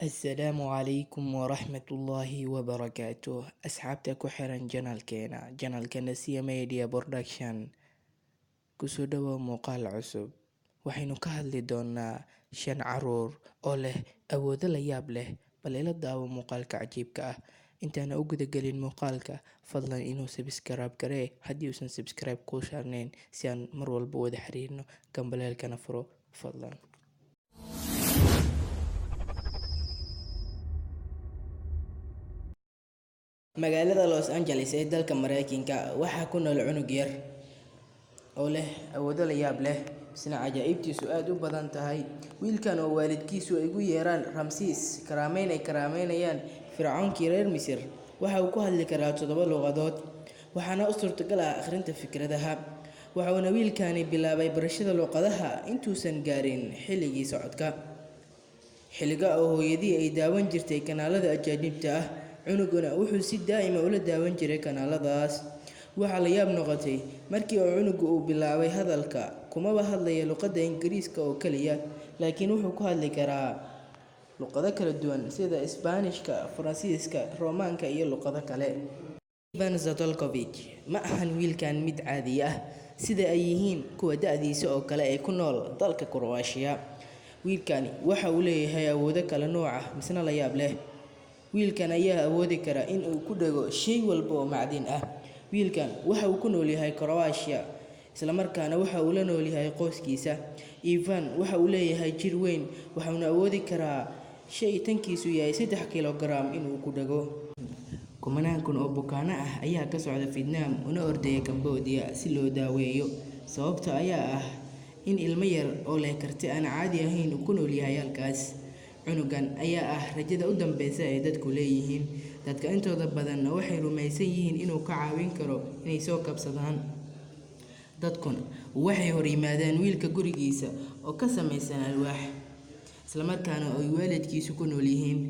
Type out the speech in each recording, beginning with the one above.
Assalaamu calaykum waraxmatullaahi wabarakaatuh. Asxaabta ku xiran janalkeena, janalka Nasiya Media Production, kusoo dhawow muuqaal cusub. Waxaynu ka hadli doonaa 5 caruur oo leh awoodo la yaab leh. Bal ila daawo muuqaalka cajiibka ah. Intaana u gudagelin muuqaalka, fadlan inuu subscribe garee haddii uusan subscribe kuu saarnayn, si aan mar walba wada xiriirno. Gambaleelkana furo fadlan. Magaalada Los Angeles ee dalka Mareykanka waxaa ku nool cunug yar oo leh awoodo la yaab leh, isna cajaa'ibtiisu aad u badan tahay. Wiilkan oo waalidkiisu ay ugu yeeraan Ramses, karaameyn ay karaameynayaan Fircoonkii reer Misir, waxa uu ku hadli karaa 7 luqadood, waxaana u suurtagal ah akhrinta fikradaha. Wuxuuna wiilkani bilaabay barashada luqadaha intuusan gaarin xilligii socodka. Xilliga oo hooyadii ay daawan jirtay kanaalada ajaanibta ah, cunuguna wuxuu si daa'ima ula daawan jiray kanaaladaas. Waxaa la yaab noqotay markii uu cunugu uu bilaabay hadalka, kumaba hadlaya luqadda Ingiriiska oo kaliya, laakiin wuxuu ku hadli karaa luqado kala duwan sida Isbaanishka, Faransiiska, Roomaanka iyo luqado kale. Ivan Zlatkovic ma ahan wiilkan mid caadi ah sida ay yihiin kuwa da'diisa oo kale ee ku nool dalka Croatia. Wiilkani waxa uu leeyahay awoodo kala nooc ah misna la yaab leh. Wiilkan ayaa awoodi kara in uu ku dhego shay walba oo macdin ah. Wiilkan waxa uu ku nool yahay Croatia, isla markaana waxa uu la nool yahay qoyskiisa. Ivan waxa uu leeyahay jir weyn, waxaana awoodi karaa shay tankiisu yahay 3 kilogram in uu ku dhego. Kumanaan kun oo bukaanno ah ayaa ka socda Vietnam una ordaya Cambodia si loo daaweeyo. Sababta ayaa ah in ilmo yar oo leh karti aan caadi ahayn uu ku nool yahay halkaas. Cunugan ayaa ah rajada u dambeysa ee dadku leeyihiin. Dadka intooda badanna waxay rumaysan yihiin inuu ka caawin karo inay soo kabsadaan. Dadkuna waxay hor yimaadaan wiilka gurigiisa oo ka samaysan alwaax, isla markaana ay waalidkiisu ku nool yihiin.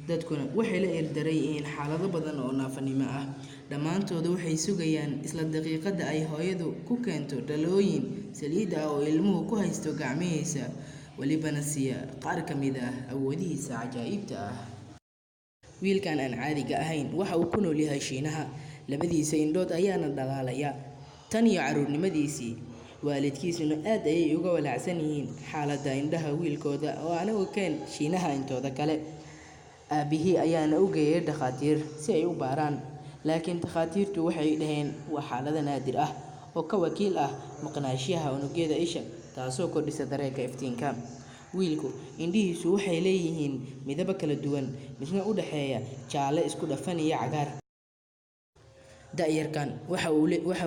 Dadkuna waxay la ildaran yihiin xaalado badan oo naafanimo ah. Dhammaantood waxay sugayaan isla daqiiqadda ay hooyadu ku keento dhalooyin saliid ah oo ilmuhu ku haysto gacmihiisa, walibana siiya qaar ka mid ah awoodihiisa cajaa'ibta ah. Wiilkan aan caadiga ahayn waxa uu ku nool yahay Shiinaha, labadiisa indhood ayaana dhalaalaya tan iyo carruurnimadiisii. Waalidkiisuna aad ayay uga walaacsan yihiin xaaladda indhaha wiilkooda oo aan u ekeen Shiinaha intooda kale. Aabbihii ayaana u geeyay dhakhaatiir si ay u baaraan, laakiin dhakhaatiirtu waxay dhaheen waa xaalad naadir ah oo ka wakiil ah maqnaanshiyaha unugyada isha, taasoo kordhisa dareenka iftiinka. Wiilku indhihiisu waxay leeyihiin midabo kala duwan, midna u dhexeeya jaalle isku dhafan iyo cagaar. Da'yarkan waxa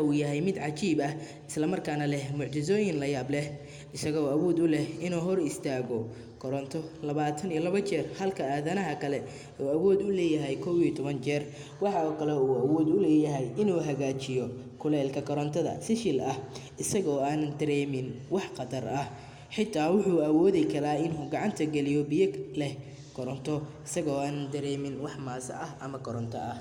uu yahay mid cajiib ah, isla markaana leh mucjisooyin la yaab leh, isagoo awood u leh inuu hor istaago koronto 22 jeer halka aadanaha kale uu awood u leeyahay 11 jeer. Waxa kale oo uu awood u leeyahay inuu hagaajiyo kulaylka korontada si shil ah, isagoo aan dareemin wax khatar ah. Xitaa wuxuu awoodi karaa inuu gacanta geliyo biyo leh koronto, isagoo aan dareemin wax maas ah ama koronto ah.